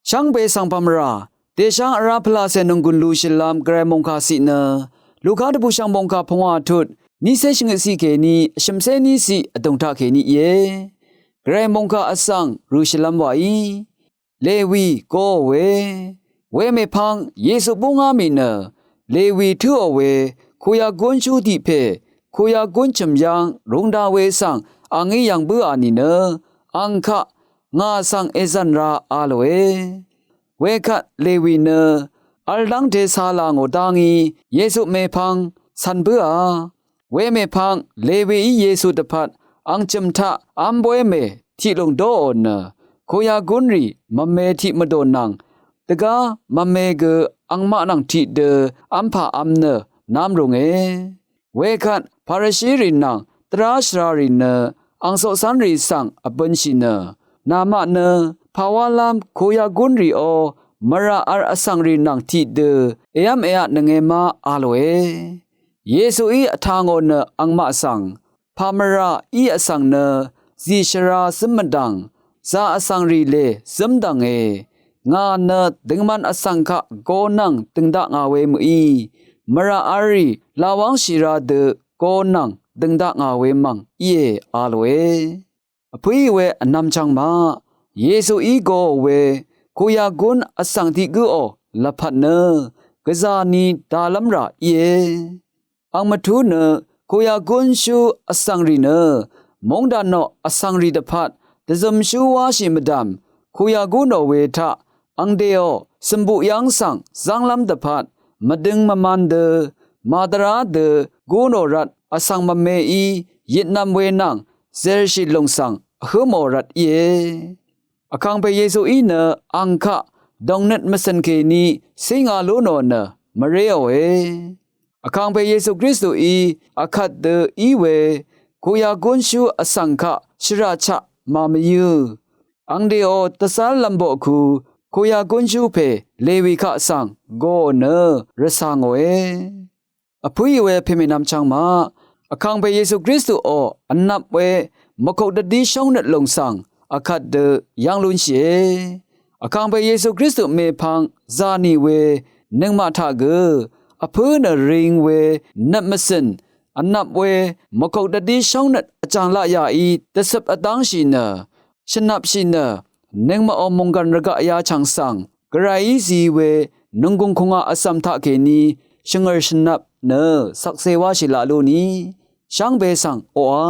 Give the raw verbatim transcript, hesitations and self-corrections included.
Shvngbe svng pàmvrà dèsháng vrá pvlacè nònggùn lú shvlv́m gvray mòngkà ciq nø Luka dvbùshv̀ng mòngkà pungwà tut nícé shvngøt ciq kèní vshø̀mcé ní ciq vdùng taq kèní íe. Gvray mòngkà vsvng rø̀ shvlv́m wàí Lewi goò we. Wemèpvng Yesu búngá mì nø Lewi tǿò we kuyagúnshú tiq pè kuyagún chø̀m yv́ng rūng da we svng a ngí yv̀ng bǿà nìnø ang kaq ngà svng èzv̀n ra a lòe. Wekvt Lewi nø vl dv́ngte cā là ngò dá ngí Yesu mèpvng cv̀n bǿà. Wemèpvng Lewií Yesu dvpvt ang chø̀m taq v́m bóy mè tiq lùng dóò nø kuyagúnrì mvme tiq mvdò nvng dvgá mvme gø angmaq nvng tiqdø v́mpà v́m nø nv́m rùnge. Wekvt Parishirì nvng dvrá shvrarì nø ang coqcv́nrì svng vbønshì nø namaq nø pàwálv́m kuyagúnrìó mvrà v̄l vsvngrì nvng tiqdø èv́m èatnønge ma a lòe. Yesuí vtà ngò nø angmaq svng pàmvrà í vsvng nø zì shvra zǿm mvdv̀ng zà vsvngrì lè zǿm dv̀nge. Ngà nø døngman vsvng kaq go nvng dø̀ng dakngà we mø̀í mvrà v̄lrì lawv́ngshì ra dø go nvng dø̀ng dakngà we mv̀ng íe a lòe. Vpǿí we vnvm chvng maq Yesuí goò we kuyagún vsvng tiq gǿò lvpat nø gvzà ni dalv́m rà íe. Ang mvtú nø kuyagúnshú vsvngrì nø móngdanoq vsvngrì dvpvt dvzømshú wáshì mvdv̀m kuyagúnò we taq ang dèò cø̀mbuq yv́ng svng zv́nglv́m dvpvt mvdøng mvman dø màdvrá dø gúnò rvt vsvng mvmeí yitnvm we nvng zèrshì lùng svng vhǿmò rvt íe. Vkàngpè Yesuí nø ang kaq dòngnøt mvcø̀n kèní cínga lú nò nø mvréòe. Vkàngpè Yesu Kristuí vkvt dø í we kuyagúnshú vsvng kaq shvrà chaq màmvyǿ. Ang dèò dvzv́r lv̀mboq ku kuyagúnshú pè Lewi kaq svng goò nø rvcà ngòe. Vpǿí we pèmènvm chvng maq Vkàngpè Yesu Kristuò vnvp we mvkok dvdí shóngnøt lùng svng vkvt dø yv́ng lúnshìe. Vkàngpè Yesu Kristu mèpvng zà nì we nøngmaq taq gø vpǿ nø ring we nøt mvcø̀n vnvp we mvkok dvdí shóngnøt vjàng laq yàí dvcøp vdv́ngshì nø shvnvpshì nø nøngmaqò mònggv̀n rvgaq yachv̀ng svng gvrayí zi we nònggùng kùngà vcv̀m taqkèní shvngø̀r shvnvp nø shvkse wáshì laq lú ni shvngbe svng oqà.